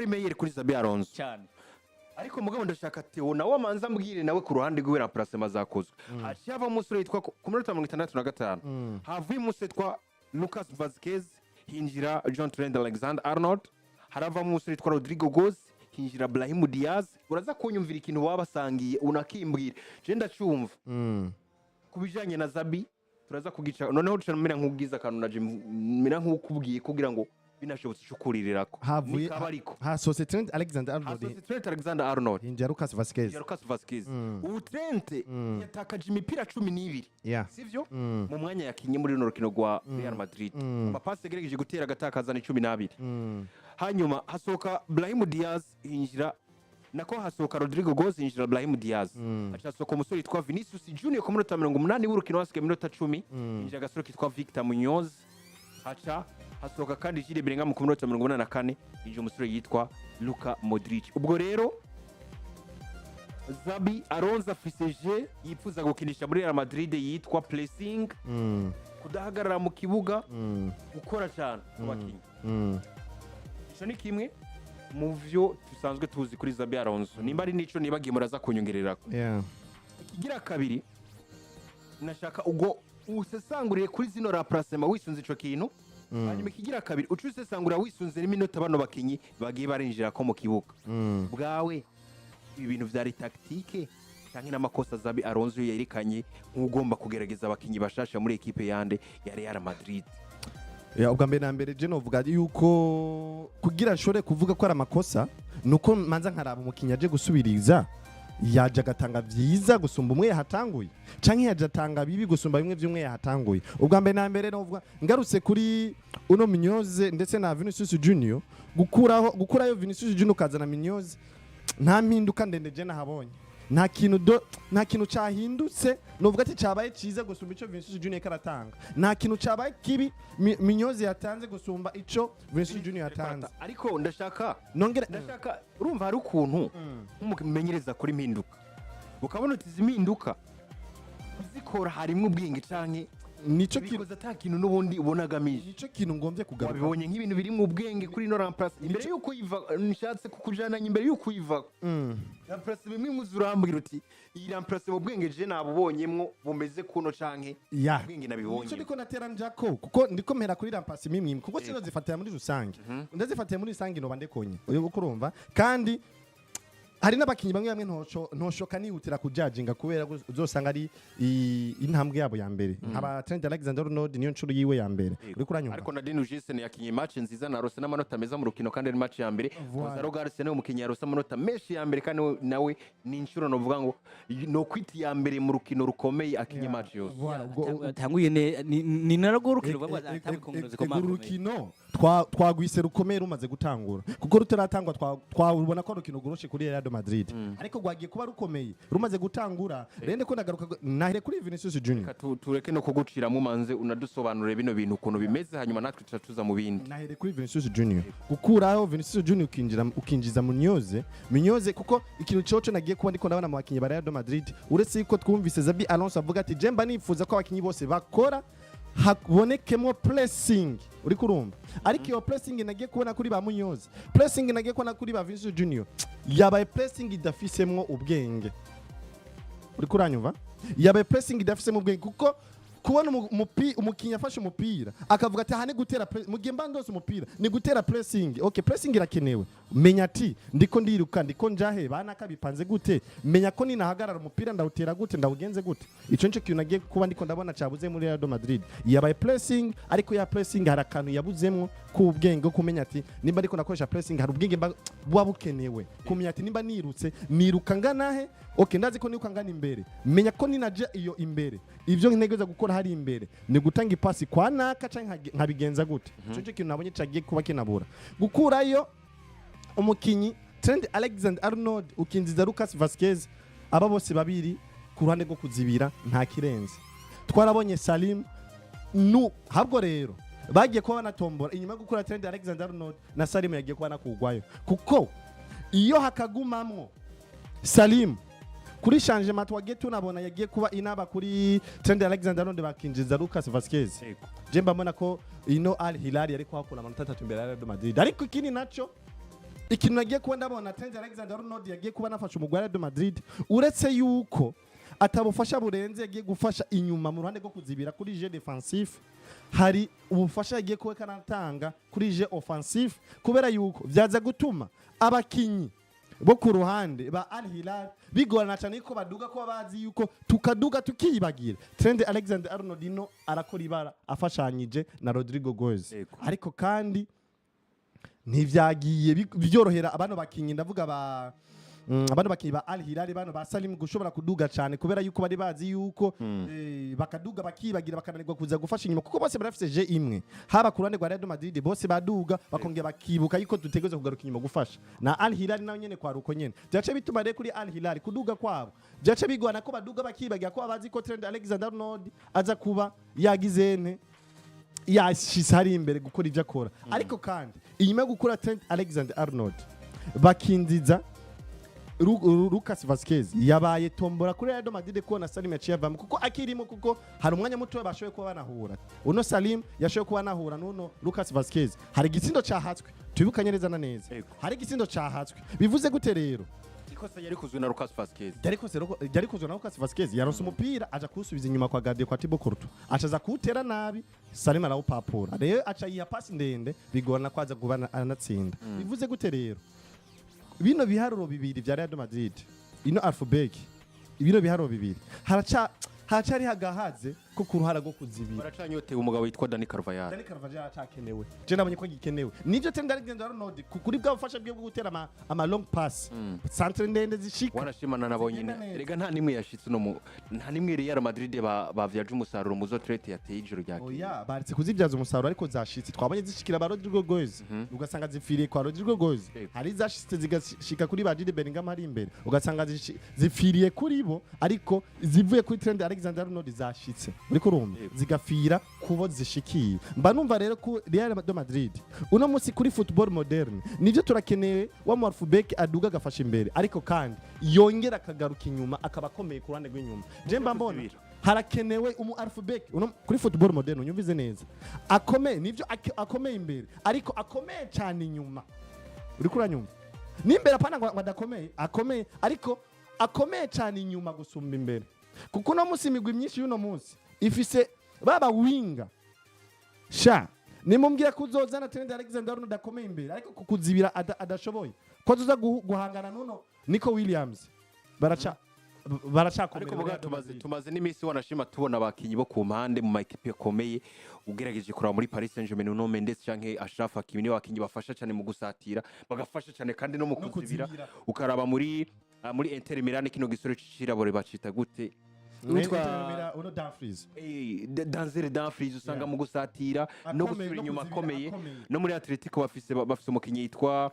ari meilleur kuri Xabi Alonso. Cyane. Ariko mugabo ndashaka Theo nawe amanza ambwire nawe ku ruhande rw'iwe remplacement zakozwe. Haciye havamo umusore yitwa, ku minota 65 havuye umusore witwa Lucas Vazquez, hinjira John Trent Alexander Arnold. Haravamo umusore witwa Rodrygo Goes, hinjira Brahim Diaz. Uraza kunyumvira ikintu baba basangiye, unakimbwira, je ndacumva. Ku bijanye na Xabi turaza kugica noneho, duca mera nk'ubwiza akantu naje mera nk'ukubwiye kugira ngo binashobotse ico kuririrako. Havuye Nikaba ariko hasohotse Trent Alexander Arnold. Hasohotse Trent Alexander Arnold. Hinjira Lucas Vazquez. Ya Lucas Vazquez. Ubu Trent yatakaje imipira 12, sivyo, mu mwanya yakinye muri runo rukino rwa Real Madrid. Amapasi yagerageje gutera agatakaza ni 12. Hanyuma hasohoka Brahim Diaz, hinjira, nako hasohoka Rodrygo Goes, hinjira Brahim Diaz. Haca hasohoka umusore witwa Vinicius Junior ku minota 80 w'urukino, hasigaye iminota 10, hinjira agasore kitwa Victor Munoz. Haca hasohoka kandi Jude Bellingham ku minota 84, hinjira umusore yitwa Luka Modric. Ubwo rero Xabi Alonso afise jeu yifuza gukinisha muri Real Madrid yitwa pressing, kudahagarara mu kibuga, gukora cyane ku bakinnyi. Ico ni kimwe mu vyo dusanzwe tuzi kuri Xabi Alonso. Nimba ari nico nibagiye, muraza kunyongererako. Ikigira kabiri, nashaka ubwo usesanguriye kuri zino remplacement wisunze ico kintu. Hanyuma ikigira kabiri, uca usesangurira wisunze n'iminota bano bakinyi bagiye barinjira ko mu kibuga. Bwawe ibi bintu vyari tactique canke n'amakosa Xabi Alonso yerekanye nk'ugomba kugerageza abakinyi bashasha muri ekipe yande ya Real Madrid? Ya, ubwa mbere na mbere je novuga yuko kugira nshobore kuvuga ko ari amakosa nuko manza nkaraba umukinnyi aje gusubiriza yaje agatanga vyiza gusumba umwe yahatanguye, canke yaje atanga bibi gusumba bimwe vy'umwe yahatanguye. Ubwa mbere na mbere novuga, ngarutse kuri uno Munoz ndetse na Vinicius Junior, gukurayo Vinicius Junior ukazana Munoz, nta mpinduka ndende je nahabonye. Nta kintu cyahindutse novuga ati cyabaye cyiza gusumba ico Vinicius Junior karatanga. Nta kintu cyabaye kibi Munoz yatanze gusumba ico Vinicius Junior yatanze. Ariko ndashaka Nongera ndashaka, urumva hari ukuntu nk'umumenyereza kuri impinduka ukabona uti izi mpinduka kuzikora harimwo ubwenge canke Nico kintu bikoze ata kintu n'ubundi ubona agamije. Nico kintu ngombye kugaruka. Wabibonye nk'ibintu biri mu bwenge kuri ino remplace imbere y'uko uyiva? Nshatse kukujana imbere y'uko uyiva remplace bimwe muzi, urambwira uti iyi remplace mu bwenge je nabubonyemwo bumeze kuno canke ubwenge nabibonye. Nico ndiko natera njako, kuko ndiko mpera kuri remplace imwe imwe, kuko sino zifatira muri rusange, ndazifatira muri rusange noba ndekonye uyu uko urumva. Kandi hari n'abakinyi bamwe bamwe ntoshoka nihutira kujajinga, kubera ko uzosanga ari intambwe yabo ya mbere. Nkaba Trent Alexander Arnold niyo nshuro yiwe ya mbere, uriko uranyumva? Ariko na Dean Huijsen yakinye match nziza, narose n'amanota meza mu rukino kandi ari match ya mbere. Voilà. Gonzalo Garcia niwe mukinyi yarose amanota menshi ya mbere, kandi nawe ni inshuro novuga ngo no kwita iya mbere mu rukino rukomeye akinye match yose. Voilà, ubwo Tanguye ni narwo rukino bavuga atanguye ku nkino zikomakomeye. Urukino twagwise rukomeye rumaze gutangura, kuko rutaratangwa twabona ko urukino rworoshe kuri Real Madrid, ariko rwagiye kuba rukomeye rumaze gutangura. Rero ndiko ndagaruka nahere kuri Vinicius Junior. Reka tureke no kuguciramo, manze unadusobanurire bino bintu ukuntu bimeze, hanyuma natwe tuca tuza mu bindi. Nahere kuri Vinicius Junior. Gukuraho Vinicius Junior ukinjiza Munoz, Munoz, kuko ikintu coco nagiye kuba ndiko ndabona mu bakinyi ba Real Madrid, uretse yuko twumvise Xabi Alonso avuga ati je mba nifuza ko abakinyi bose bakora habonekemo pressing, uri kurumva? Ariko iyo pressing nagiye kubona kuri ba Munoz, pressing nagiye kubona kuri ba Vinicius Junior, yabaye pressing idafisemwo ubwenge. Uri kuranyumva? Yabaye pressing idafisemo ubwenge, kuko kubona umukinyi afashe umupira akavuga ati aha ni gutera mu gihe mba ndose umupira ni gutera pressing. Okay, pressing irakenewe. Menya ati ndiko ndiruka, ndiko njahe, banaka bipanze gute, menya ko ninahagarara umupira ndawutera gute, ndawugenze gute. Ico nico kintu nagiye kuba ndiko ndabona cabuze muri Real Madrid. Yabaye pressing, ariko ya pressing hari akantu yabuzemwo k'ubwenge bwo kumenya ati nimba ndiko nakoresha pressing hari ubwenge buba bukenewe kumenya ati nimba nirutse niruka nganahe. Okay, ndazi ko niruka ngana imbere, menya ko ninaje iyo imbere ivyo ntegereza gukora hari imbere ni gutanga ipasi kwa naka canke nkabigenza gute. Ico nico kintu nabonye cagiye kuba kinabura. Gukurayo umukinyi Trent Alexander Arnold ukinjiza Lucas Vazquez, aba bose babiri ku ruhande rwo kuzibira nta kirenze. Twarabonye Salim nu habwo rero bagiye kuba banatombora inyuma yo gukura Trent Alexander Arnold na Salim yagiye kuba nakugwayo, kuko iyo hakagumamwo Salim kuri changement twagiye tunabona yagiye kuba inaba kuri Trent Alexander Arnold bakinjiza Lucas Vazquez, je mbabona ko ino Al Hilal yari kuhakura amanota 3 imbere ya Real Madrid. Ariko ikindi naco Ikintu nagiye kuba ndabona Trent Alexander Arnold yagiye kuba nafasha umugwi wa Real Madrid, uretse yuko atabufasha burenze yagiye gufasha inyuma mu ruhande rwo kuzibira kuri jeu défensif, hari ubufasha yagiye kuba kanatanga kuri jeu offensif, kubera yuko vyaza gutuma abakinyi bo ku ruhande ba Al Hilal bigorana cyane yuko baduga, ko bazi yuko tukaduga tukiyibagira. Trent Alexander Arnold ino arakora ibara afashanyije na Rodrigo Goes. Ariko kandi ntivyagiye byorohera abano bakinyi, ndavuga ba abano bakinyi ba Al Hilal, bano ba Salim, gushobora kuduga cyane, kubera yuko bari bazi yuko bakaduga bakibagira, bakananirwa kuza gufasha inyuma, kuko bose barafise jeu imwe. Haba ku ruhande rwa Real Madrid, bose baduga bakongera bakibuka yuko dutegerezwa kugaruka inyuma gufasha. Na Al Hilal nayo nyene kwa ruko nyene, byace bituma rero kuri Al Hilal kuduga kwabo byace bigwana ko baduga bakibagira, ko bazi ko Trent Alexander Arnold aza kuba yagize ente, yashyize hari imbere gukora ibyo akora. Ariko kandi inyuma yo gukora Trent Alexander Arnold bakinziza Lucas Vazquez, yabaye tombora kuri Real Madrid kubona Salim yaciye avamo, kuko akirimo, kuko hari umwanya muto bashoboye kuba banahura, uno Salim yashoboye kuba banahura n'uno Lucas Vazquez, hari igitsindo cahatswe, tubibukanye neza na neza. Hari igitsindo cahatswe. Bivuze gute rero? Ikosa yari kuzwe na Lucas Vazquez. Byari kozwe na Lucas Vazquez. Yaronse umupira, aja kuwusubiza inyuma kwa gardien, kwa Thibaut Courtois, acaza kuwutera nabi, Salim arawupapura, rero aca yiha pasi ndende, bigorana kwaza kuba anatsinda. Bivuze gute rero? Bino biharuro bibiri vya Real Madrid, ino half-back, bino biharuro bibiri, haracari hagahaze ko ku ruhara rwo kuzibira. Baracanyotewe umugabo witwa Dani Carvajal. Dani Carvajal aracakenewe. Je nabonye ko gikenewe. Nivyo, Trent Alexander-Arnold kuri bwa bufasha bwe bwo gutera ama long pass, centre ndende zishika. Wanashimana nabo nyine. Zigenda neza. Rega nta nimwe yashitse uno mu nta nimwe Real Madrid bavyaje umusaruro muzo Trent yateye ijoro ryakeye. Oya, baretse kuzibyaza umusaruro, ariko zashitse. Twabonye zishikira ba Rodrigo Goes, ugasanga zipfiriye kwa Rodrigo Goes. Hari zashitse zigashika kuri ba Jude Bellingham hari imbere, ugasanga zipfiriye kuri bo, ariko zivuye kuri Trent Alexander-Arnold zashitse, uriko urumva, zigafira kubo zishikiye. Mba numva rero ko Real de Madrid uno munsi kuri football moderne, nivyo, turakeneye wa mu half-back aduga agafasha imbere, ariko kandi yongera akagaruka inyuma, akaba akomeye ku ruhande rw'inyuma. Je mba mbona harakenewe umu half-back uno kuri football moderne, unyumvize neza, akomeye, nivyo, akomeye imbere, ariko akomeye cyane inyuma. Uriko uranyumva? N'imbere apana ngo adakomeye, akomeye, ariko akomeye cyane inyuma gusumba imbere, kuko uno munsi imigwi myinshi y'uno munsi ifise baba winga sha. Nimumbwira ko uzozana Trent Alexander Arnold akomeye imbere, ariko kukuzibira adashoboye, ko azoza guhangana n'uno Nico Williams, baraca baracakomeye. Ariko muga tumaze n'iminsi, wanashima, tubona abakinyi bo ku mpande mu makipe akomeye. Ugerageje kuraba muri Paris Saint-Germain, Nuno Mendes canke Achraf Hakimi nibo bakinyi bafasha cyane mu gusatira, bagafasha cyane kandi no mu No kuzibira. kuzibira. Ukaraba muri Inter Milan, kino gisore c'icirabure bacita gute? Uno Dumfries. Denzel Dumfries, usanga mu gusatira no Akomeye, gusubira no inyuma kuzibira, akomeye. Akomeye. No muri Atletico bafise umukinyi yitwa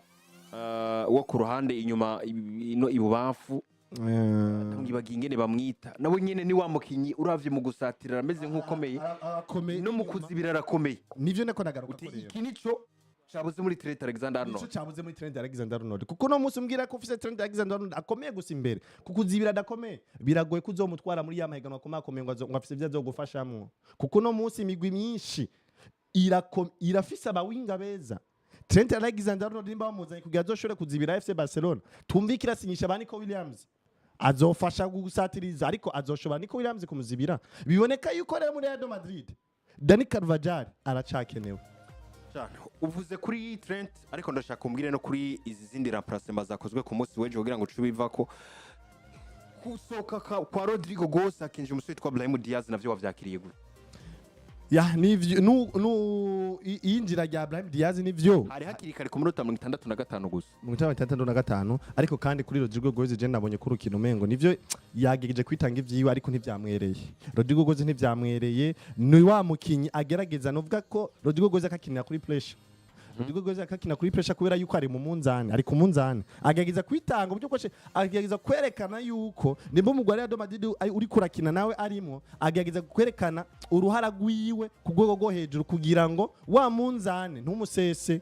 wo ku ruhande inyuma, ino ibubamfu, ngibagiye ingene bamwita. Nawe nyene ni wa mukinyi uravye mu gusatira arameze nk'ukomeye, Akomeye no mu inyuma. kuzibira arakomeye. Nivyo nako nagaruka Uti ko rero iki nico cabuze muri Trent Alexander nico Arnold. cyabuze muri Trent Alexander Arnold, kuko no munsi umbwira ko ufise Trent Alexander Arnold akomeye gusa imbere, kukuzibira adakomeye, biragoye ko uzomutwara muri ya mahiganwa akomeye akomeye ngo afise ivyo azogufashamwo, kuko no munsi imigwi myinshi irafise abawinga beza. Trent Alexander Arnold nimba bamuzanye kugira azoshobore kuzibira FC Barcelona, tumvikira asinyisha ba Nico Williams, azofasha gusatiriza, ariko azoshobora Nico Williams kumuzibira? Biboneka yuko rero muri Real Madrid Dani Carvajal aracakenewe. Cyane. Uvuze kuri Trent, ariko ndashaka umbwire no kuri izi zindi remplacement zakozwe ku munsi w'ejo, kugira ngo uce bivako kusohoka kwa Rodrigo Goes hakinjira umusore witwa Brahim Diaz, navyo wavyakiriye gute? Ya, nivyo, nu iyinjira rya Brahim Diaz, nivyo. Hari hakiri kare, ku minota 65 gusa. Mu 65. Ariko kandi kuri Rodrigo Goes, je nabonye ko urukino umengo nivyo yagejeje kwitanga ivyiwe, ariko ntivyamwereye. Rodrigo Goes ntivyamwereye. Ni wa mukinyi agerageza, novuga ko Rodrigo Goes akakinira kuri pressure. Rodrigo Goes akakina kuri pressure kubera yuko ari mu munzani, ari ku munzani, agerageza kwitanga uburyo bwose, agerageza kwerekana yuko nimba umugwi wa Real Madrid uri kurakina nawe arimo, agerageza kwerekana uruhara rwiwe ku rwego rwo hejuru kugira ngo wa munzani ntumusese.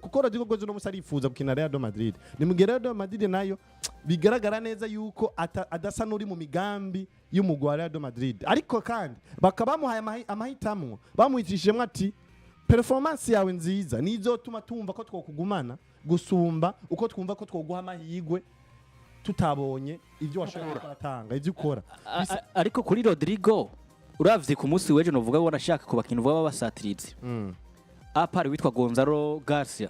Kuko Rodrigo Goes uno musi arifuza gukina Real Madrid. Ni mu gihe Real Madrid nayo bigaragara neza yuko adasa n'uri mu migambi y'umugwi wa Real Madrid, ariko kandi bakaba bamuhaye amahitamo, bamuhitishijemo ati performance yawe nziza nizotuma tumva ko twokugumana. Gusumba uko twumva ko twoguha amahirwe tutabonye ibyo washoboye kuratanga, ibyo ukora. Ariko kuri Rodrigo, uravye ku munsi w'ejo, novuga ko nashaka ku bakintu baba basatiritse, à part witwa Gonzalo Garcia,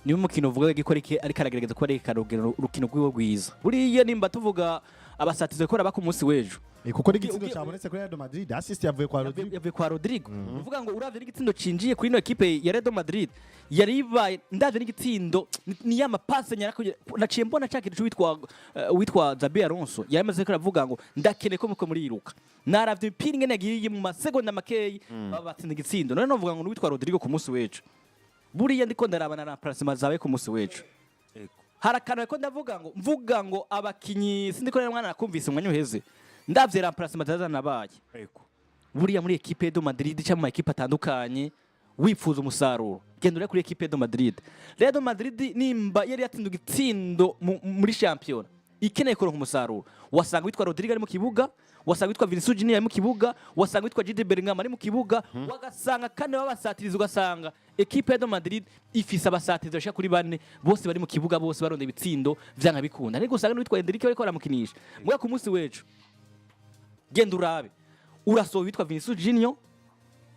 niwe mukino uvuga ko ariko ariko aragerageza kuba yerekana urukino rwiwe rwiza. Buriya nimba tuvuga abasatize ko raba ku munsi w'ejo, Kuko n'igitsindo cyabonetse kuri Real Madrid, assist yavuye kwa Rodrigo. Yavuye kwa Rodrigo. Uvuga ngo uravye n'igitsindo cinjiye kuri ino ekipe ya Real Madrid, yari ibaye ndavye n'igitsindo ni ya mapase nyarako. Naciye mbona ca kintu witwa Xabi Alonso yaramaze ko aravuga ngo ndakeneye ko muko muriruka. Naravye imipira ingene yagiye mu masegonda makeyi baba batsinda igitsindo. None novuga ngo witwa Rodrigo ku munsi w'ejo, buriya ndiko ndaraba na remplacement zawe ku munsi w'ejo, hari akantu ko ndavuga ngo mvuga ngo abakinyi sindiko rero mwana nakumvise umwanya uheze, ndavye remplacement zazanabaye buriya muri ekipe de Madrid cyangwa mu makipe atandukanye, wifuza umusaruro, genda ure kuri ekipe de Madrid. Real Madrid nimba yari yatsinze igitsindo muri shampiyona, ikeneye kuronka umusaruro, wasanga witwa Rodrigo ari mu kibuga, wasanga witwa Vinicius Junior ari mu kibuga, wasanga witwa Jude Bellingham ari mu kibuga, wagasanga kane babasatiriza, ugasanga ekipe ya Madrid ifise abasatirizi bashika kuri bane, bose bari mu kibuga, bose baronda ibitsindo vyanka bikunda. Ariko usanga n'uwitwa Endrick bariko baramukinisha. Muga ku munsi w'ejo, genda urabe, urasohoye witwa Vinicius Junior,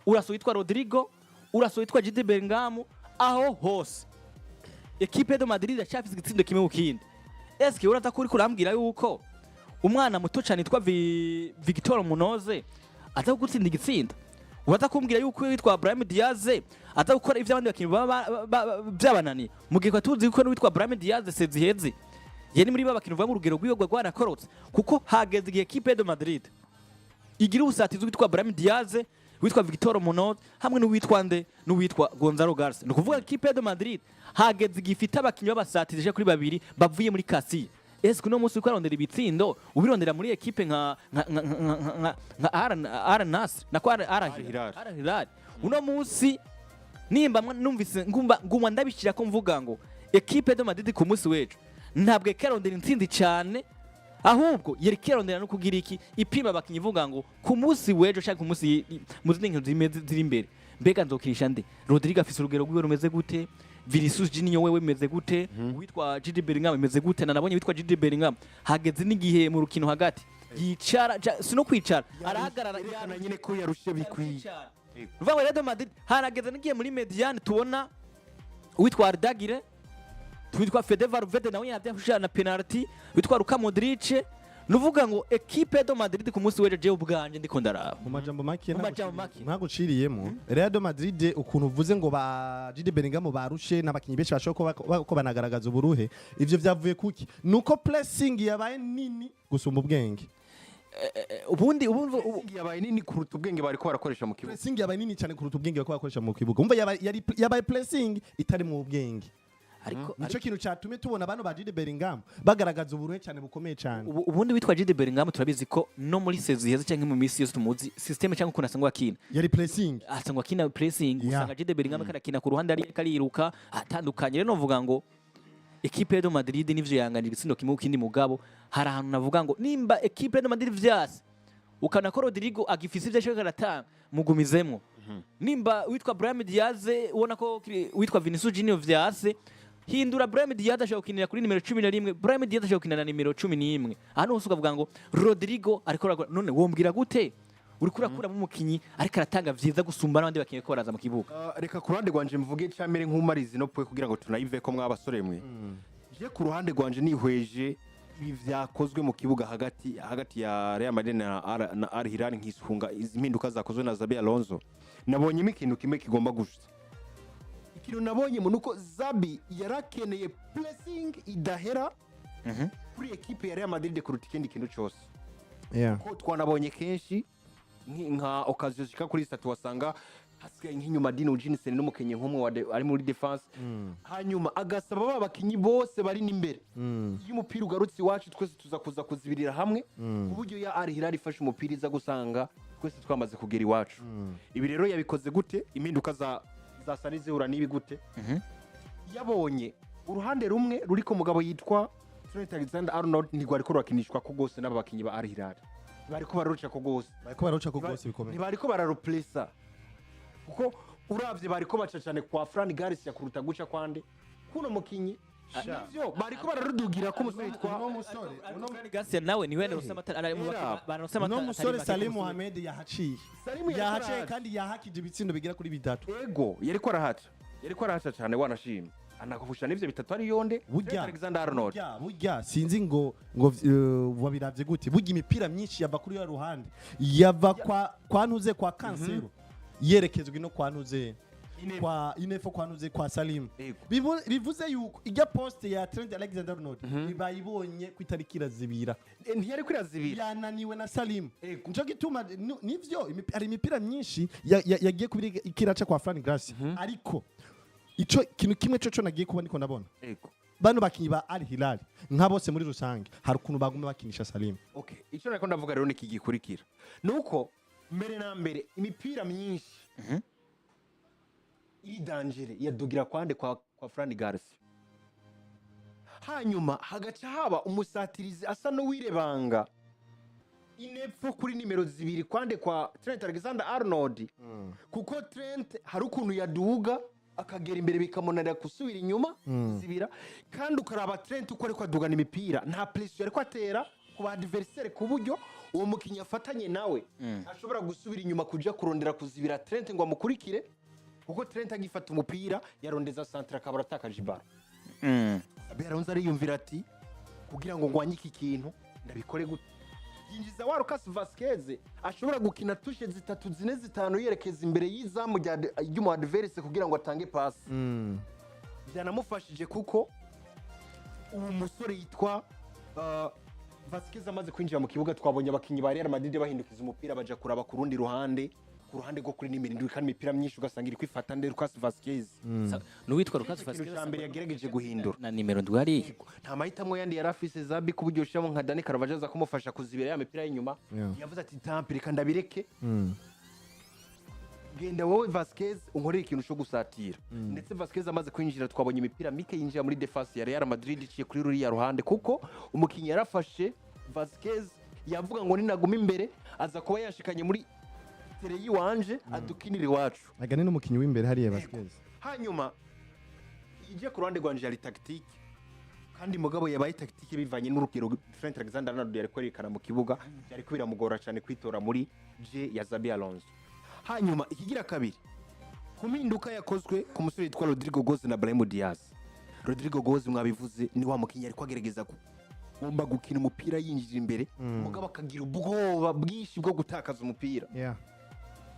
urasohoye witwa Rodrigo, urasohoye witwa Jude Bellingham, aho hose ekipe de Madrid yacyafise igitsindo kimwe mu kindi. Eske uraza ko uriko urambwira yuko umwana muto cyane yitwa Victor Munoz aza gutsinda igitsindo? Uraza kumbwira yuko witwa Brahim Diaz aza gukora ivyo abandi bakinyi baba byabananiye, mu gihe tuzi ko n'uwitwa Brahim Diaz seziheze yari muri ba bakinyi uvuga ngo urugero rwiwe rwanakorotse, kuko hageze igihe ekipe de Madrid igira ubusatizi witwa Brahim Diaz, witwa Victor Munoz, hamwe n'uwitwa nde, n'uwitwa Gonzalo Garcia. Ni ukuvuga ekipe de Madrid hageze igihe ifite abakinyi b'abasatirizi kuri babiri bavuye muri Castilla. Ese uno munsi uriko arondera ibitsindo, ubirondera muri ekipe nka Al Nassr na kwa Al Hilal. Al Hilal? Uno munsi nimba numvise ngumba nguma ndabishira ko mvuga ngo ekipe de Madrid ku munsi w'ejo ntabwo ikarondera intsinzi cyane, ahubwo yari kirondera no kugira iki, ipima abakinyi, ivuga ngo ku munsi w'ejo cyangwa ku munsi mu zindi nkino zimeze ziri imbere, mbega nzokinisha nde? Rodrigo afise urugero rwiwe rumeze gute? Vinicius Junior wewe bimeze gute? Witwa Jude Bellingham bimeze gute? Na nabonye witwa Jude Bellingham hageze n'igihe mu rukino hagati yicara, si no kwicara, arahagarara. Yerekana nyine ko yarushe bikwiye. Ruvuga ngo Real Madrid harageze n'igihe muri médiane tubona uwitwa Arda Güler, witwa Fede Valverde nawe yavyafusha na penalty, witwa Luka Modric. Nuvuga ngo equipe de Madrid ku munsi w'ejo, jewe ubwanje ndiko ndaraba, Mu majambo make, Mu majambo make. ntaguciriyemo, Real de Madrid ukuntu uvuze ngo ba Jude Bellingham barushe n'abakinyi benshi bashobora kuba ko banagaragaza uburuhe, ivyo vyavuye kuki? Nuko pressing yabaye nini gusumba ubwenge. Ubundi ubundi Yabaye nini kuruta ubwenge bariko barakoresha mu kibuga. Pressing yabaye nini cyane kuruta ubwenge bariko bakoresha mu kibuga. Umva, yabaye pressing itari mu ubwenge. Ariko Nico kintu cyatumye tubona bano ba Jude Bellingham bagaragaza uburuhe cyane bukomeye cyane. Ubundi witwa Jude Bellingham turabizi ko no muri saison iheze cyangwa mu minsi yose tumuzi système cyangwa ukuntu asangwa akina, Yari pressing. Asangwa akina pressing. Usanga Jude Bellingham karakina ku ruhande ari kariruka atandukanye. Rero novuga ngo equipe de Madrid nivyo yanganije igitsindo kimwe kindi, mugabo hari ahantu navuga ngo nimba equipe de Madrid vyase ukana ko Rodrigo agifise ivyo ashaka aratanga, mugumizemwo. Nimba witwa Brahim Diaz ubona ko witwa Vinicius Junior vyase, hindura. Brahim Diaz ashobora gukinira kuri nimero 11, Brahim Diaz ashobora gukinira na nimero 11. Ahantu hose ukavuga ngo Rodrigo ariko arakora. None wombwira gute uriko urakuramo umukinyi ariko aratanga vyiza gusumba n'abandi bakinyi ko baraza mu kibuga? Reka ku ruhande rwanje mvuge camere nk'umarizi no pwe kugira ngo tunayive ko mwabasore mwe. Je ku ruhande rwanje nihweje ibi vyakozwe mu kibuga hagati hagati ya Real Madrid na Al Hilal, nkisunga izi mpinduka zakozwe na Xabi Alonso, nabonyemo ikintu kimwe kigomba gusa. Ikintu nabonye mu nuko Xabi yarakeneye pressing idahera kuri ekipe ya Real Madrid kuruta ikindi kintu cyose, ko twanabonye kenshi nka occasion zishika kuri zitatu wasanga hasigaye nk'inyuma Dean Huijsen n'umukinyi nk'umwe ari muri défense, hanyuma agasaba ba bakinyi bose bari n'imbere, iyo umupira ugarutse iwacu twese tuza kuza kuzibirira hamwe, ku buryo ya Al Hilal ifashe umupira iza gusanga twese twamaze kugera iwacu. Ibi rero yabikoze gute? Impinduka za zasa n'izihura n'ibi gute? Yabonye uruhande rumwe ruriko umugabo yitwa Trent Alexander Arnold ntigwariko rurakinishwa ko rwose n'aba bakinyi ba Al Hilal bariko bararuca ko rwose. Bariko baruca ko rwose bikomeye. Ntibariko bararupresa, kuko uravye bariko baca cane kwa Fran Garcia kuruta guca kwande Kuno mukinyi nivyo bariko bararudugira ko umusore yitwa Uno musore, uno Garcia nawe niwe yaronse amatara ari mu Era. baronse amatara uno musore atari make Salim ku musore. Mohamed yahaciye. Salim yariko Yahaciye arahaca. kandi yahakije ibitsindo bigera kuri 3. Ego, yariko arahaca, yariko arahaca cyane, wanashimye anakufusha n'ivyo bitatu ari yonde Trent Burya Alexander Arnold. Burya sinzi ngo wabiravye gute, burya imipira myinshi yava kuri ya ruhande, yava kwa ntuze, kwa Cancelo, yerekezwa no kwa ntuze, kwa Inefo, kwa ntuze, kwa Salim. Ego. Bivuze yuko ijya poste ya Trent Alexander Arnold bayibonye ku itariki irazibira. Ntiyari kwirazibira. Yananiwe na Salim. Ego. Nico gituma nivyo hari imipira myinshi yagiye kubiri ikiraca kwa Fran Garcia, ariko ico kintu kimwe co nagiye kuba ndiko ndabona, Ego. bano bakinyi ba Al Hilal nka bose muri rusange hari ukuntu baguma bakinisha Salim. Okay, icyo nariko ndavuga rero ni iki gikurikira: nuko mbere na mbere imipira myinshi iri dangereux yadugira kwande? Kwa Fran Garcia. Hanyuma hagaca haba umusatirizi asa n'uwirebanga inepfo kuri nimero 2 kwande? Kwa Trent Alexander Arnold, kuko Trent hari ukuntu yaduga akagera imbere bikamunanira gusubira inyuma zibira. Kandi ukaraba Trent uko ariko adugana imipira, nta pression ariko atera ku ba adversaire, ku buryo uwo mukinnyi afatanye nawe ashobora gusubira inyuma kuja kurondera kuzibira Trent ngo amukurikire, kuko Trent agifata umupira yarondeza centre akaba aratakaje ibaro. Xabi Alonso ariyumvira ati: "Kugira ngo ngwanye iki kintu ndabikore gute?" Yinjiza wa Lucas Vazquez ashobora gukina touches zitatu, zine, zitanu yerekeza imbere y'izamu ry'umu adversaire kugira ngo atange pasi. Byanamufashije kuko uwo musore yitwa Vazquez amaze kwinjira mu kibuga, twabonye abakinnyi ba Real Madrid bahindukiza umupira baja kuraba ku rundi ruhande, ku ruhande rwo kuri nimero 7, kandi imipira myinshi ugasanga iri kwifata nde? Lucas Vazquez. N'uwitwa Lucas Ikintu Vazquez ca mbere yagerageje guhindura na nimero 7 hariya. Nta mahitamo yandi yari afise Xabi, ku buryo ushiramo nka Dani Carvajal aza kumufasha kuzibira ya mipira y'inyuma. Yavuze ati: "Tant pis, reka ndabireke, genda wowe Vazquez unkorere ikintu cyo gusatira." Ndetse Vazquez amaze kwinjira, twabonye imipira mike yinjira muri défense ya Real Madrid iciye kuri ruriya ruhande, kuko umukinnyi yarafashe Vazquez, yavuga ngo ninaguma imbere aza kuba yashikanye muri terrain yiwanje adukinira iwacu. Agane n'umukinyi w'imbere hariya Vasquez. Hanyuma ijya ku ruhande rwanje yari tactique, kandi mugabo yabaye tactique bivanye n'urugero Trent Alexander Arnold yari kwerekana mu kibuga, byari biramugora cyane kwitora muri jeu ya Xabi Alonso. Hanyuma ikigira kabiri, ku mpinduka yakozwe ku musore witwa Rodrygo Goes na Brahim Diaz. Rodrygo Goes, mwabivuze, ni wa mukinnyi ariko agerageza kugomba gukina umupira yinjira imbere, mugabo akagira ubwoba bwinshi bwo gutakaza umupira.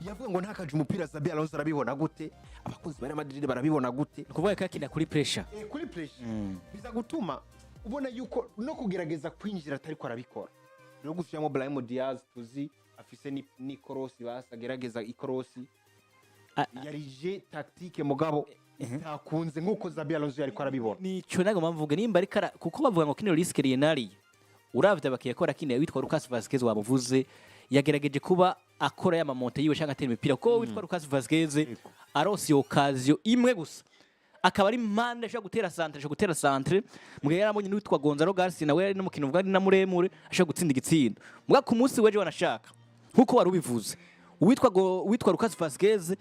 Yavuga ngo ntakaje umupira, Xabi Alonso arabibona gute? Abakunzi ba Real Madrid barabibona gute? Ni ukuvuga ko akina kuri pressure. Kuri pressure biza gutuma ubona yuko no kugerageza kwinjira atariko arabikora. Rero gushyiramo Brahim Diaz tuzi afise n'ikorosi, basi agerageza ikorosi, yari jeu tactique, mugabo itakunze nk'uko Xabi Alonso yariko arabibona. Nico nagomba mvuga nimba ariko kuko bavuga ngo kino risque rienariye, uravye abakiye ko arakina, witwa Lucas Vazquez wamuvuze, yagerageje kuba akora ya ma montées yiwe cyangwa atera imipira, kuko witwa Lucas Vazquez arose iyo occasion imwe gusa akaba ari mpande ashobora gutera centre, ashobora gutera centre. Mugihe yarabonye n'uwitwa Gonzalo Garcia, nawe yari n'umukino uvuga ari na muremure, ashobora gutsinda igitsindo. Muga ku munsi w'ejo wanashaka nkuko wari ubivuze, uwitwa Lucas Vazquez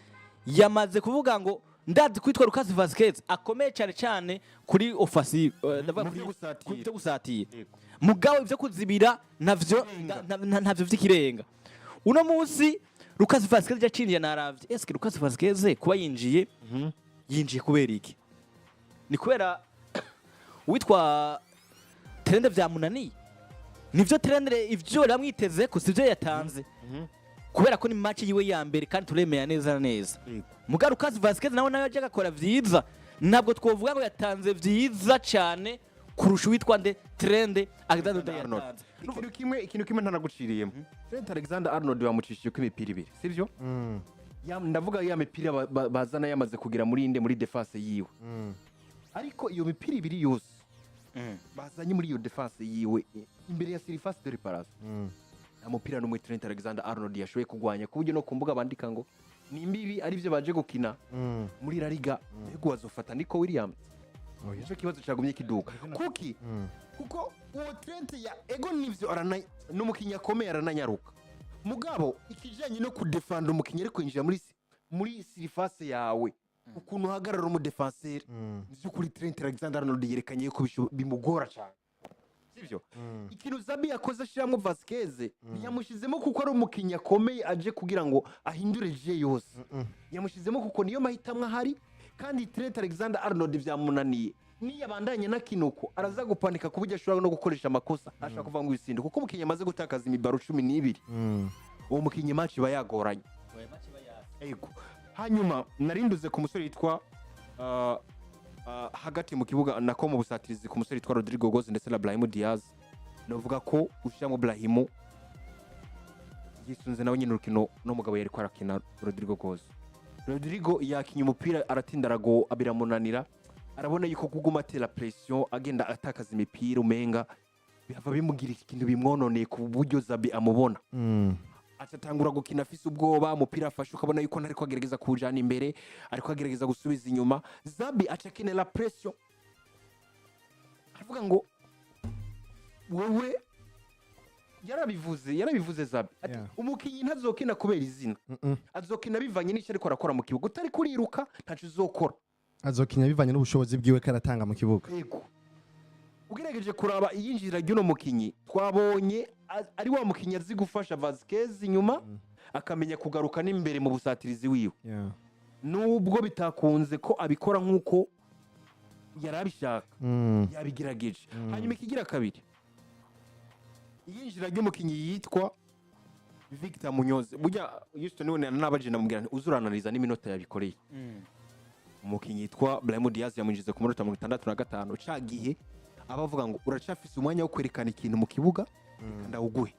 yamaze kuvuga ngo ndazi kwitwa Lucas Vazquez akomeye cyane cyane kuri offensive, ndavuga Mu byo gusatira. ku byo gusatira. Yego. Mugabo ibyo kuzibira navyo ntavyo vy'ikirenga. Uno munsi Lucas Vazquez yacinjiye, naravye, eske Lucas Vazquez kuba yinjiye, yinjiye kubera iki? Ni kubera uwitwa Trent vyamunaniye? Nivyo, Trent ivyo ramwiteze ko sivyo yatanze, kubera ko ni match yiwe ya mbere kandi turemera neza na neza. Yego. Muga Lucas Vazquez nawe yaje agakora vyiza, ntabwo twovuga ngo yatanze vyiza cyane kurusha uwitwa nde? Trent Alexander Arnold. yatanze. Ikintu kimwe ntanaguciriyemo, Trent Alexander Arnold bamucishije ko imipira ibiri, sivyo? Ndavuga ya mipira bazana yamaze kugera muri inde, muri défense yiwe. Ariko iyo mipira ibiri yose bazanye muri iyo défense yiwe, imbere ya surface de réparation, nta mupira n'umwe Trent Alexander Arnold yashoboye kugwanya, ku buryo no ku mbuga bandika ngo ni imbibi ari byo baje gukina muri La Liga, mbega wazofata Nico Williams? Nicyo kibazo cyagumye kiduka kuki, kuko uwo Trent ya ego nivyo arana n'umukinnyi akomeye, arananyaruka, mugabo ikijanye no kudefanda umukinnyi ari kwinjira muri surface yawe. Ukuntu uhagarara umudefanseri, by'ukuri Trent Alexander Arnold yerekanye ko bimugora cyane, sibyo? Ikintu Xabi yakoze ashyiramo Vasquez, ntiyamushyizemo kuko ari umukinnyi akomeye aje kugira ngo ahindure jeu yose. Yamushyizemo kuko niyo mahitamo ahari, kandi Trent Alexander Arnold byamunaniye. Niyo abandanya na kinuko araza gupanika ku buryo ashobora no gukoresha amakosa ashaka kuva ngo ibisindo, kuko umukinnyi amaze gutakaza imibaro 12, uwo mukinnyi match iba yagoranye. Yego. Hanyuma narinduze ku musore yitwa hagati mu kibuga, nako mu busatirizi, ku musore yitwa Rodrygo Goes ndetse na Brahim Diaz. Novuga ko ushyiramo Brahim yisunze nawe nyine urukino n'umugabo yari arakina Rodrygo Goes. Rodrygo yakinye umupira aratinda, arago biramunanira, arabona yuko kuguma atera pression agenda atakaza imipira, umenga bihava bimugira ikintu bimwononeye ku buryo Xabi amubona atatangura gukina afise ubwoba. Umupira afashe ukabona yuko ntariko agerageza kuwujana imbere, ariko agerageza gusubiza inyuma. Xabi aca akenera pression, aravuga ngo wewe, yarabivuze Xabi ati umukinyi ntazokina kubera izina, azokina bivanye n'icyo ariko arakora mu kibuga. Utari kuriruka ntaco uzokora. Azokinya bivanye n'ubushobozi bwiwe karatanga mu kibuga. Yego. Ugerageje kuraba iyinjira ry'uno mukinyi, twabonye ari wa mukinyi azi gufasha Vasquez inyuma, akamenya kugaruka n'imbere mu busatirizi wiwe, nubwo bitakunze ko abikora nk'uko yari abishaka, yabigerageje. Hanyuma ikigira kabiri, iyinjira ry'umukinyi yitwa Victor Munoz. Burya Houston we nabaje namubwira nti uzuranariza n'iminota yabikoreye. Umukinyi yitwa Brahim Diaz yamwinjize ku munota 65, ca gihe aba avuga ngo uracafise umwanya wo kwerekana ikintu mu kibuga, reka ndawuguhe.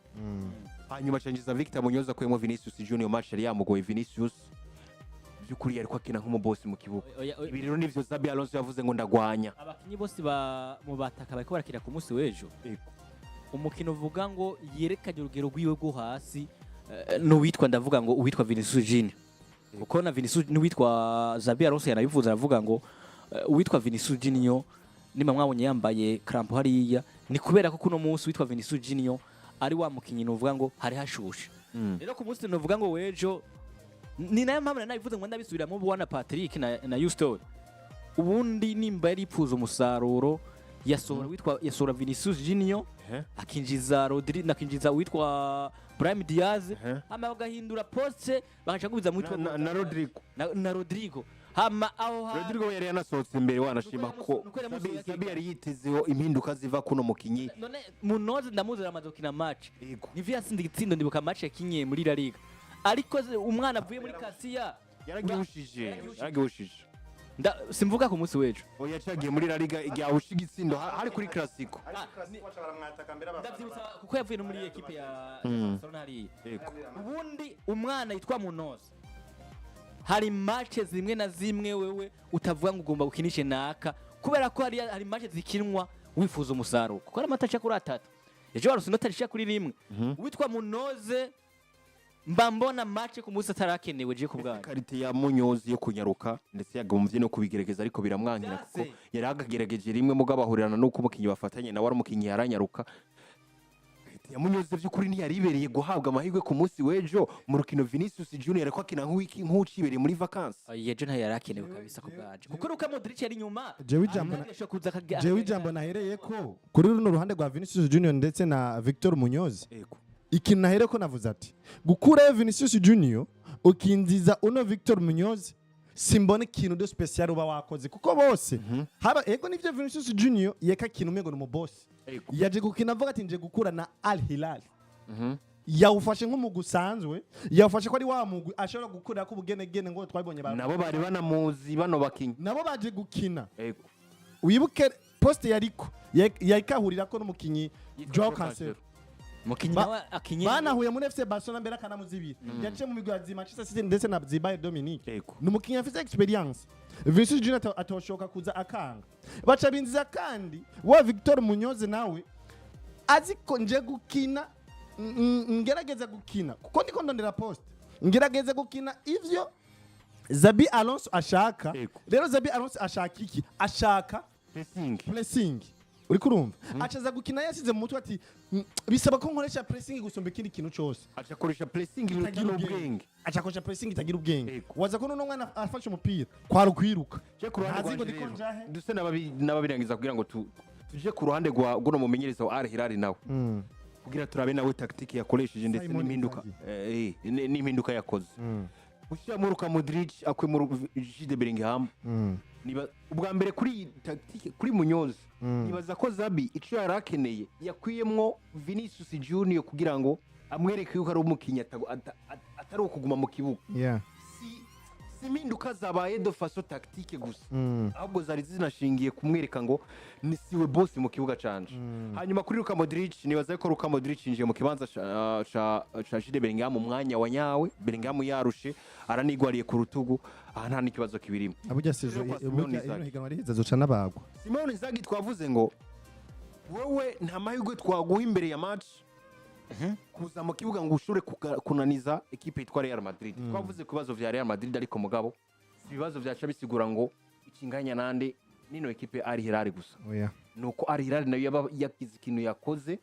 Hanyuma acinjiza Victor Munoz akuyemo Vinicius Junior. Match yari yamugoye. Vinicius by'ukuri yariko akina nk'umubosi mu kibuga. Oya, oya. Ibi rero nivyo Xabi Alonso yavuze ngo ndagwanya. Abakinyi bose ba mu bataka bariko barakina ku munsi w'ejo, umukino uvuga ngo yerekanye urugero rwiwe rwo hasi n'uwitwa, ndavuga ngo uwitwa Vinicius Junior, kuko na Vinicius n'uwitwa Xabi Alonso yanabivuze, aravuga ngo uwitwa Vinicius Junior nima mwabonye yambaye crampons hariya ni kubera ko kuno munsi uwitwa Vinicius Junior ari wa mukinyi nuvuga ngo hari hashushe. Rero ku munsi nuvuga ngo w'ejo, ni nayo mpamvu nari nabivuze ngo ndabisubiramo, bwana Patrick na Houston, ubundi nimba yari yipfuza umusaruro yasohora witwa, yasohora Vinicius Junior, akinjiza Rodri, akinjiza witwa Brahim Diaz, hama bagahindura poste, bagaca gubiza mu witwa Na Rodrigo. Na Rodrigo, hama aho ha Rodrigo yari yanasohotse imbere, wanashima ko Nuko yamusohoye. Xabi yari yitezeho impinduka ziva kuno mukinyi. None Munoz ndamuzi, aramaze gukina match. Yego. Nivyo, yatsinze igitsindo, ndibuka match yakinye muri La Liga, ariko umwana avuye muri Castilla. Yaragihushije, yaragihushije. Simvuga ku munsi w'ejo. Oya, yacagiye muri La Liga igihe ahusha igitsindo hari kuri Clasico. Ndavyibutsa kuko yavuye no muri ekipe ya Barcelona hariya. Yego. Ubundi umwana yitwa Munoz, hari match zimwe na zimwe wewe utavuga ngo ugomba gukinishe naka, kubera ko hari match zikinwa wifuza umusaruro, kuko hari amata kuri atatu, ejo waruse inota rishika kuri rimwe. Uwitwa Munoz mba mbona match ku munsi atarakenewe je ku bwanjye. Qualité ya Munoz yo kunyaruka, ndetse yagomvye no kubigerageza, ariko biramwankira kuko Vyase. yari agagerageje rimwe, mugabo ahurirana n'uko umukinyi bafatanye nawe ari umukinyi yaranyaruka. Qualité ya Munoz by'ukuri ntiyari ibereye guhabwa amahirwe ku munsi w'ejo mu rukino Vinicius Junior ariko akina nk'ucibereye muri vacances. Oya, ejo ntayo yari akenewe kabisa ku bwanje, kuko Luka Modric yari inyuma. Jewe ijambo Ashobora kuza jewe ijambo nahereye ko kuri runo ruhande rwa Vinicius Junior ndetse na Victor Munoz, ikintu nahereye ko navuze ati gukurayo Vinicius Junior ukinjiza uno Victor Munoz, simbona ikintu de spécial uba wakoze, kuko bose haba ego nivyo Vinicius Junior yeka kintu umengo ni umubosi. Yaje gukina avuga ati nje gukura na Al Hilal, yawufashe nk'umugwi usanzwe, yawufashe ko ari wa mugwi ashobora gukurira ko ubugenegene ngo twabibonye Nabo bari banamuzi bano bakinyi. Nabo baje gukina. Yego. Wibuke poste yariko yariko ko n'umukinyi Yitwa Joao Joao Cancelo. Cancelo. Mukinyi nawe akinye. Banahuye muri FC Barcelona mbere akanamuzibira, yaciye mu migwi ya Manchester City ndetse na Bayern Dominique. Yego. Ni umukinyi afite expérience, Vinicius Junior atoshoka kuza akanga baca binziza. Kandi wa Victor Munoz nawe azi ko nje gukina, ngerageza gukina kuko ndiko ndondera poste, ngerageza gukina ivyo Xabi Alonso ashaka. Yego. Rero Xabi Alonso ashaka iki? Ashaka Pressing. pressing. Uriko urumva, acaza gukina yasize mu mutwe ati: "Bisaba ko nkoresha pressing gusumba ikindi kintu cyose." Aca akoresha pressing iruta Itagira ubwenge. n'ubwenge. Aca akoresha pressing itagira ubwenge. Yego. Waza ko noneho umwana afashe umupira kwari ukwiruka. Je ku ruhande Ntazi ngo rwanje ndiko rero, njahe. duse n'ababirangiza kugira ngo tuje ku ruhande rwa guno mumenyereza wa Al Hilal nawe, kugira turabe nawe tactique yakoresheje ndetse Simon n'impinduka Inzaghi. N'impinduka yakoze gushyiramo Luka Modric akwemo Jude Bellingham. Niba ubwa mbere kuri iyi tactique kuri Munoz, nibaza ko Xabi ico yari akeneye yakwiyemwo Vinicius Junior kugira ngo amwereke yuko ari umukinyi atari uwo kuguma mu kibuga. Si impinduka zabaye de façon tactique gusa, ahubwo zari zinashingiye kumwereka ngo ni siwe boss mu kibuga canje. Hanyuma kuri Luka Modric, nibaza ko Luka Modric yinjiye mu kibanza ca Jude Bellingham mu mwanya wa nyawe. Bellingham yarushe, aranigwariye ku rutugu, aha nta n'ikibazo kibirimo. Aburya saison, Rero kwa Simone burya Inzaghi. ino higanwa riheze azoca n'abagwa. Simone Inzaghi, twavuze ngo wewe nta mahirwe twaguha imbere ya match kuza mu kibuga ngo ushobore kunaniza ekipe yitwa Real Madrid. Twavuze ku bibazo vya Real Madrid, ariko mugabo si ibibazo vyaca bisigura ngo ikinganya nande nino ekipe Al Hilal gusa. Oya. Nuko Al Hilal nayo yaba yagize ikintu yakoze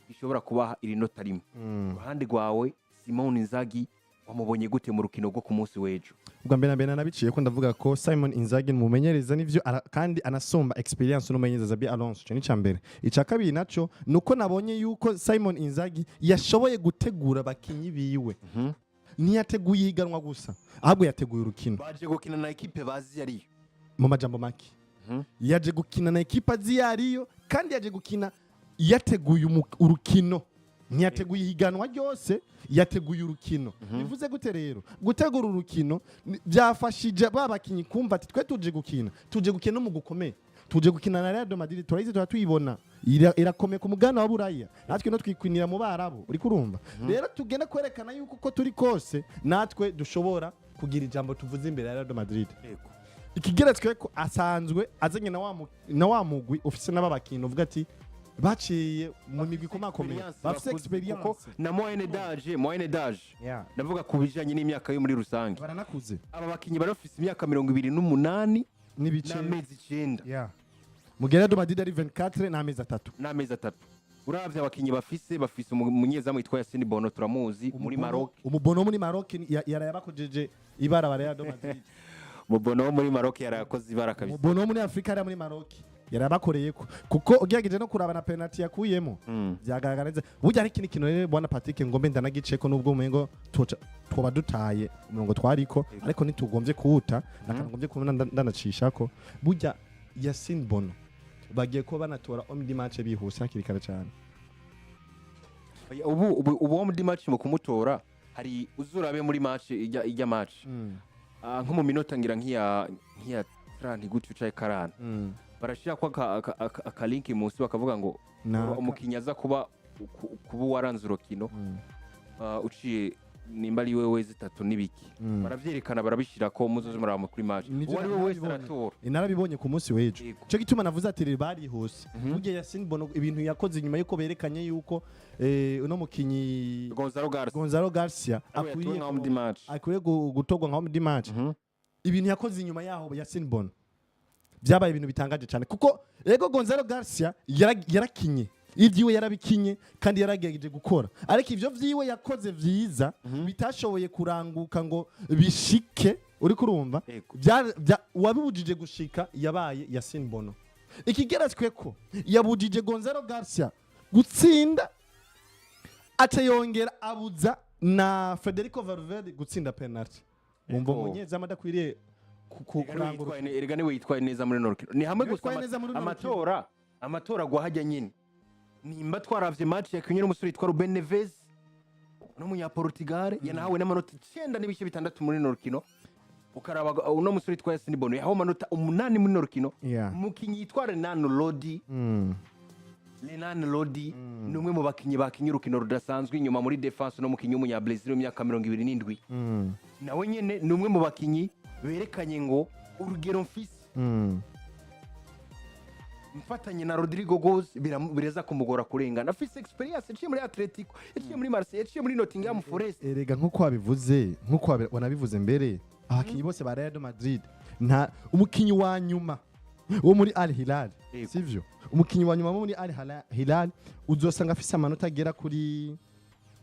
gishobora kubaha iri nota rimwe. Uruhande rwawe, Simone Inzaghi wamubonye gute mu rukino rwo ku munsi w'ejo? Ubwa mbere na mbere nabiciye ko ndavuga ko Simon Inzaghi ni umumenyereza nivyo, kandi anasumba experience n'umumenyereza Xabi Alonso. Ico ni ica mbere. Ica kabiri naco nuko nabonye yuko Simon Inzaghi yashoboye gutegura abakinyi biwe. Ntiyateguye ihiganwa gusa, ahubwo yateguye urukino. Baje gukina na ekipe bazi yariyo. Mu majambo make, yaje gukina na ekipa azi iyo ariyo, kandi yaje gukina yateguye urukino. Ntiyateguye ihiganwa ryose, yateguye urukino. Bivuze gute rero? Gutegura urukino byafashije ba bakinyi kumva ati: "Twe tuje gukina, tuje gukina no mu gukomeye, tuje gukina na Real Madrid, turayizi, tuba tuyibona, irakomeye ku mugabane wa Buraya, natwe no twikwinira mu Barabu." Uriko urumva rero, tugenda kwerekana yuko uko turi kose natwe dushobora kugira ijambo tuvuze imbere ya Real Madrid. Ikigeretswe ko asanzwe azanye na wa mugwi ufise n'ababakinyi uvuga ati baciye mu migwi ikomakomeye, bafise experience. Kuko na moyenne d'âge, ndavuga ku bijanye n'imyaka yo muri rusange, baranakuze. Aba bakinyi bari bafise imyaka 28 n'ibice n'amezi 9. Yeah. Mu gihe Real Madrid ari 24 n'amezi 3. N'amezi 3. Uravye abakinyi bafise umunyezamu witwa Yassine Bono, turamuzi muri Maroc. Umubono wo muri Maroc yaraye abakojeje ibara ba Real Madrid. Umubono wo muri Maroc yarakoze ibara kabisa. Umubono wo muri Afrika yari muri Maroc yarabakoreyeko, kuko ugerageje no kuraba na penalty yakuyemo, byagaragara neza. Burya hari ikindi kintu rero, bwana Patrick, ngombe ndanagiceko, nubwo umengo twoba dutaye umurongo twariko, ariko ntitugombye kuwuta, nakantu ngombye kubona ndanacishako. Burya Yassine Bono bagiye kuba banatora homme du match bihuse hakiri kare cyane. Ubu wo muri match mu kumutora hari uzurabe muri match ijya match. Ah, nko mu minota ngira nk'iya 30 gutyo ucaye karana, barashira ko aka link munsi bakavuga ngo umukinyi aza kuba uwaranze urukino, uciye nimba ari wewe zitatu n'ibiki, baravyerekana, barabishira ko muzoze muraba kuri match. Nivyo. Uwo ari we wese Narabibonye. aratora. Narabibonye ku munsi w'ejo. Cyo gituma navuze ati rero barihuse. Burya Yassine Bono ibintu yakoze inyuma yuko berekanye yuko uno mukinyi Gonzalo Garcia Gonzalo Garcia ariwe yatowe akwiye nka homme du match. akwiye gutorwa nka homme du match, ibintu yakoze inyuma yaho Yassine Bono byabaye ibintu bitangaje cyane, kuko ego Gonzalo Garcia yarakinye ibyiwe, yarabikinye kandi yaragerageje gukora, ariko ivyo vyiwe yakoze vyiza bitashoboye kuranguka ngo bishike. Uri kurumva? Yego. Uwabibujije gushika yabaye Yassine Bono. Ikigeretswe ko yabujije Gonzalo Garcia gutsinda, aca yongera abuza na Federico Valverde gutsinda penalty. Wumva umunyezamu adakwiriye kurangura? Erega niwe yitwaye neza muri runo rukino, ni hamwe Niwe gusa yitwaye neza muri runo rukino. Amatora agwa hajya nyine. Nimba twaravye match yakinye n'umusore witwa Ruben Neves n'umunyaportugal, yanahawe n'amanota 9.6 muri runo rukino. Ukaraba uno musore witwa Yassine Bono yahawe amanota 8 muri runo rukino. Umukinyi yitwa Renan Lodi, Renan Lodi ni umwe mu bakinyi bakinye urukino rudasanzwe inyuma muri defense. No mukinyi w'umunyabrazil w'imyaka 27, nawe nyene ni umwe mu bakinyi berekanye ngo urugero mfise mfatanye na Rodrygo Goes biraza kumugora kurengana. Afise experience, yaciye muri Atletico, yaciye muri Marseille, yaciye muri Nottingham Forest. Erega nk'uko wabivuze, nk'uko wanabivuze mbere, abakinyi bose ba Real Madrid, nta umukinyi wa nyuma. Wo muri Al Hilal. Yego. Sivyo? Umukinyi wa nyuma wo muri Al Hilal uzosanga afise amanota agera kuri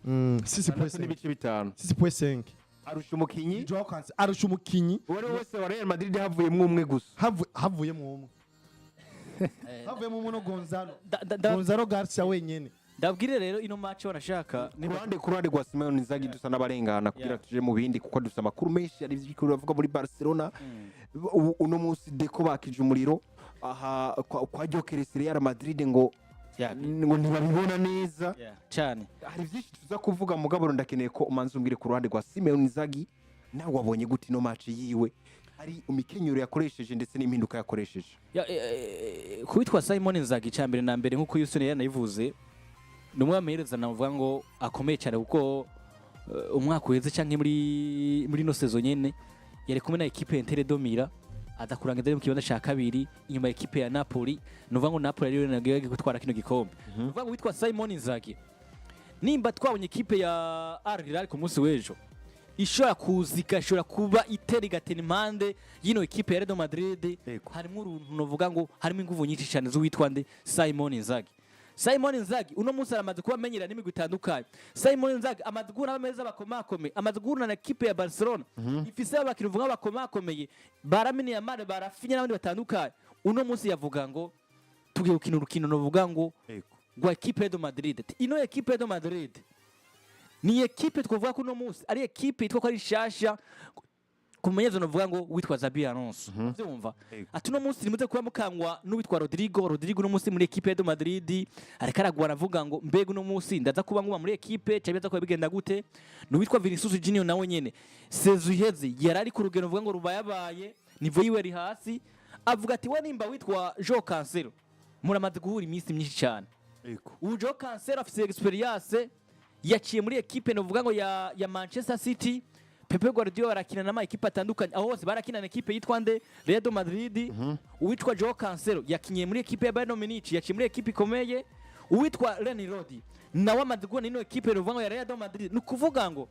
6.5. 6.5. 6.5. Arusha umukinyi Joao Cancelo arusha umukinyi uwo ari we wese wa Real Madrid havuyemwo umwe gusa. Havuyemo umwe, havuyemo umwe no Gonzalo Gonzalo Garcia wenyene. Ndabwire rero, ino match wanashaka Ku ruhande rwa Simone Inzaghi, dusa n'abarengana kugira tuje mu bindi, kuko dufite amakuru menshi. Ari ibyo bavuga muri Barcelona. Ubu uno munsi Deco bakije umuriro aha kwa Gyökeres. Real Madrid ngo ntibabibona neza. Cyane. Hari byinshi tuza kuvuga, mugabo ndakeneye ko umanza umbwire ku ruhande rwa Simone Inzaghi, nawe wabonye gute ino match yiwe, hari imikenyero yakoresheje ndetse n'impinduka yakoresheje? Ya, kuwitwa Simon Inzaghi, cya mbere na mbere, nk'uko Yusuf yanabivuze, ni umwe bamenyereza navuga ngo akomeye cyane, kuko umwaka uheze cyangwa muri ino saison nyene yari kumwe na ekipe ya Inter de Milan, aza kurangiza ari mu kibanza cya kabiri inyuma ya ekipe ya Napoli. Ni ukuvuga ngo Napoli ariyo nagiye gutwara kino gikombe. Ni ukuvuga ngo witwa Simon Inzaghi, nimba twabonye ekipe ya Al Hilal ku munsi w'ejo ishobora kuzika, ishobora kuba itera igatera impande y'ino ekipe ya Real Madrid, harimo uruntu novuga ngo harimo inguvu nyinshi cyane z'uwitwa nde? Simon Inzaghi. Simon Inzaghi uno munsi aramaze kuba amenyera n'imigwi itandukanye. Simon Inzaghi amaze guhura n'abameza bakomakomeye, amaze guhura na ekipe ya Barcelona ifise abakinnyi uvuga bakomakomeye, ba Lamine Yamal, ba Raphinha n'abandi batandukanye. Uno munsi yavuga ngo tugiye gukina urukino novuga ngo rwa ekipe de Madrid. Ati, ino ekipe de Madrid ni ekipe twavuga ko uno munsi ari ekipe yitwa ko ari shasha ku mumenyerezo novuga ngo witwa Xabi Alonso, vyumva? Ati uno munsi nimuze kuba mukangwa n'uwitwa Rodrigo. Rodrigo uno munsi muri ekipe de Madrid ariko aragwana, avuga ngo mbega uno munsi ndaza kuba nguma muri ekipe cyangwa biza kuba bigenda gute? N'uwitwa Vinicius Junior nawe nyene saison iheze yari ari ku rugero novuga ngo rubayabaye, niveau yiwe ari hasi. Avuga ati we nimba witwa Joao Cancelo muramaze guhura iminsi myinshi cyane. Ubu Joao Cancelo afise experience, yaciye muri ekipe novuga ngo ya Manchester City, Pep Guardiola, barakina n'ama ekipe atandukanye, aho hose barakina na ekipe yitwa nde? Real Madrid. Uwitwa Joao Cancelo yakinye muri ekipe ya Bayern Munich, yaciye muri ekipe ikomeye. Uwitwa Renan Lodi nawe amaze kubona ino ekipe novuga ngo ya Real Madrid. Ni ukuvuga ngo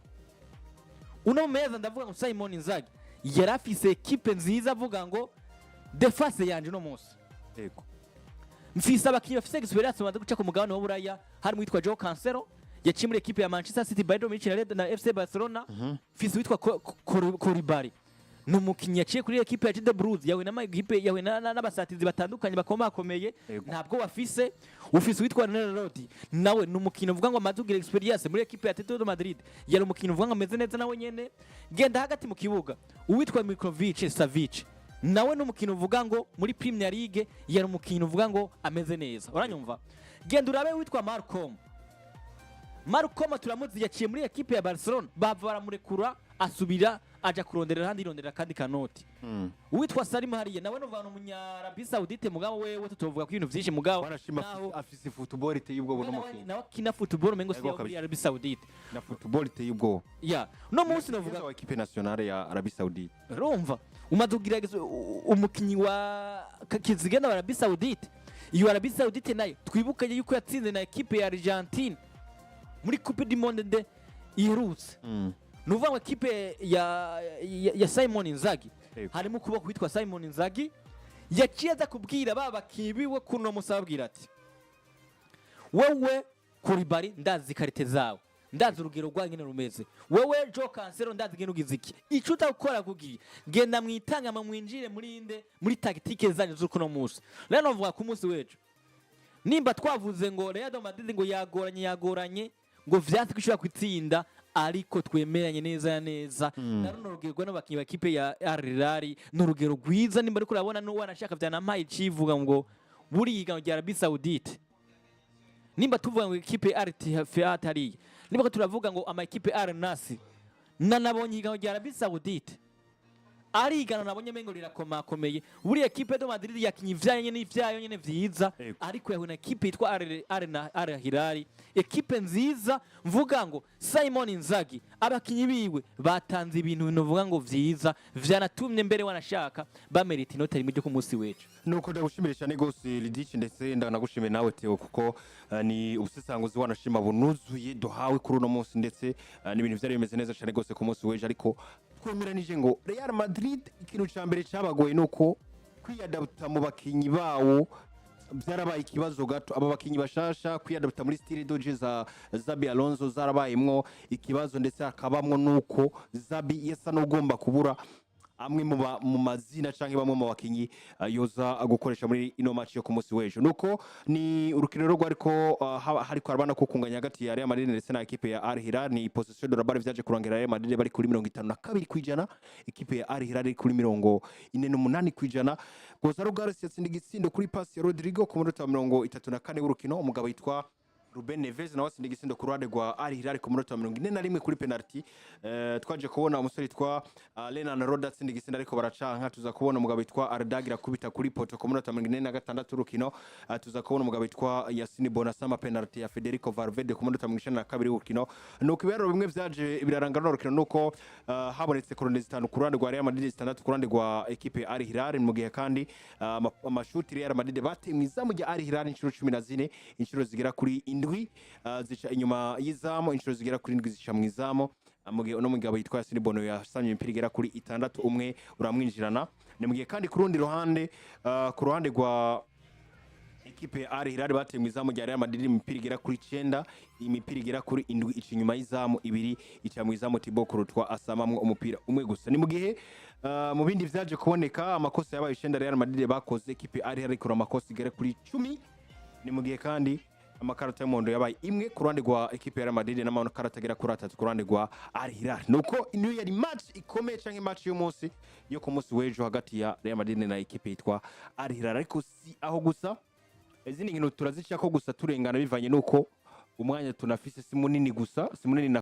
uno meza, ndavuga ngo Simon Inzaghi yari afise ekipe nziza, avuga ngo défense yanje uno munsi mfise abakinnyi bafise experience bamaze guca ku mugabane wa Buraya, harimo uwitwa Joao Cancelo yaciye muri ekipe ya Manchester City, Bayern Munich na FC Barcelona. Mfise uwitwa Koulibaly, ni umukinnyi yaciye kuri ekipe ya Club Brugge, yawe n'amakipe yawe n'abasatizi batandukanye bakomakomeye. Ntabwo bafise. Ufise uwitwa Renan Lodi, nawe ni umukinnyi uvuga ngo amaze kugira experience muri ekipe ya Atletico de Madrid, yari umukinnyi uvuga ngo ameze neza nawe nyene. Genda hagati mu kibuga, uwitwa Milinkovic Savic nawe ni umukinnyi uvuga ngo muri Premier League yari umukinnyi uvuga ngo ameze neza, uranyumva? Genda urabe witwa Malcom. Malcom turamuzi, yaciye muri ekipe ya Barcelona, bava baramurekura, asubira aja kuronderera ahandi, yironderera akandi kanoti. Uwitwa Salim hariya nawe ni umuntu umunyarabi Saudite, mugabo wewe tutovuga ko ibintu vyinshi, mugabo Barashima. Afise football iteye ubwoba no mukinyi. Nawe akina football umengo si Yego yo muri kabisa. Arabie Saoudite. Na football iteye ubwoba. Ya, no munsi novuga wa équipe nationale ya Arabie Saoudite. Urumva umaze kugerageza umukinyi wa Kizigena wa Arabie Saoudite. Iyo Arabie Saoudite nayo twibukanye yuko yatsinze na ekipe ya Argentine muri Coupe du Monde de iherutse. Ni ukuvuga ngo ekipe ya Simon Inzaghi harimo ukuboko witwa Simon Inzaghi yaciye aza kubwira ba bakinyi biwe kuno musi, ababwira ati wowe Koulibaly ndazi qualité zawe, ndazi urugero rwawe ngene rumeze, wowe Joao Cancelo ndazi ngene ugize iki, ico utakora kugira genda mwitanga mwinjire muri inde, muri tactique zanyu z'ukuno munsi. Rero novuga ku munsi w'ejo, nimba twavuze ngo Real Madrid ngo yagoranye, yagoranye, ngo vyanse ko ishobora gutsinda, ariko twemeranye neza ya neza na runo rugero rw'abakinyi ba ekipe ya Al Hilal ni urugero rwiza. Nimba ariko urabona n'uwanashaka vyanampaye icivuga ngo buriya higanwa rya Arabie Saoudite, nimba tuvuga ngo ekipe Al Ittihad hariya, nimba turavuga ngo ama ekipe Al Nassr, nanabonye higanwa rya Arabie Saoudite ari higanwa nabonye mengo rirakomakomeye. Buriya ekipe de Madrid yakinye ivyayo nyene, ivyayo nyene vyiza, ariko yahuye na ekipe yitwa Al Hilal, ekipe nziza. Mvuga ngo Simon Inzaghi abakinyi biwe batanze ibintu novuga ngo vyiza, vyanatumye mbere wanashaka bamerita inota rimwe ryo ku munsi w'ejo. Nuko ndagushimira cyane gose Lidici, ndetse ndanagushimira nawe Theo, kuko ni ubusesanguzi wanashima bunuzuye duhawe kuri uno munsi, ndetse n'ibintu vyari bimeze neza cyane gose ku munsi w'ejo. Ariko twemeranije ngo Real Madrid ikintu ca mbere cabagoye nuko Kwiyadapta mu bakinyi bawo byarabaye ikibazo gato. Aba bakinyi bashasha kwiyadapta muri style de jeu za Xabi Alonso zarabayemwo ikibazo, ndetse hakabamwo nuko Xabi yasa n'ugomba kubura amwe mu mazina canke bamwe mu bakinyi yoza gukoresha muri ino match yo ku munsi w'ejo. Nuko ni urukino rwo rwariko hariko harabana ko kunganya hagati ya Real Madrid ndetse na ekipe ya Al Hilal. Ni possession de la balle, vyaje kurangira Real Madrid bari kuri 52%, ekipe ya Al Hilal iri kuri 48%. Gonzalo Garcia yatsinda igitsindo kuri pass ya Rodrigo ku munota wa 34 w'urukino. Umugabo yitwa Ruben Neves nawe atsinda igitsindo ku ruhande rwa Al Hilal ku munota wa 41 kuri penalty. Twaje kubona umusore yitwa Renan Roda atsinda igitsindo, ariko baracanka. Tuza kubona umugabo yitwa Arda Güler akubita kuri poteau ku munota wa 46 w'urukino. Tuza kubona umugabo yitwa Yassine Bono asama penalty ya Federico Valverde ku munota wa 92 w'urukino. Nuko ibiharuro bimwe vyaje biraranga runo rukino nuko habonetse corner zitanu ku ruhande rwa Real Madrid, zitandatu ku ruhande rwa ekipe ya Al Hilal. Mu gihe kandi amashuti Real Madrid bateye mu izamu rya Al Hilal inshuro 14, inshuro zigera kuri indwi zica inyuma y'izamu, inshuro zigera kuri indwi zica mu izamu. Mu gihe uno mugabo yitwa Yassine Bono yasamye imipira igera kuri itandatu, umwe uramwinjirana. Ni mu gihe kandi ku rundi ruhande, ku ruhande rwa ekipe ya Al Hilal, bateye mu izamu rya Real Madrid imipira igera kuri icenda, imipira igera kuri indwi ica inyuma y'izamu, ibiri ica mu izamu, Thibaut Courtois asamamwo umupira umwe gusa. Ni mu gihe mu bindi vyaje kuboneka, amakosa yabaye icenda Real Madrid bakoze, ekipe ya Al Hilal ikora amakosa igera kuri 10. Ni mu gihe kandi amakarata y'umuhondo yabaye imwe ku ruhande rwa ekipe ya Real Madrid n'amakarata agera kuri atatu ku ruhande rwa Al Hilal. Nuko niyo yari match ikomeye canke match y'umunsi yo ku munsi w'ejo hagati ya Real Madrid na ekipe yitwa Al Hilal. Ariko si aho gusa, izindi nkino turazicako gusa turengana bivanye nuko umwanya tunafise si munini gusa, si munini na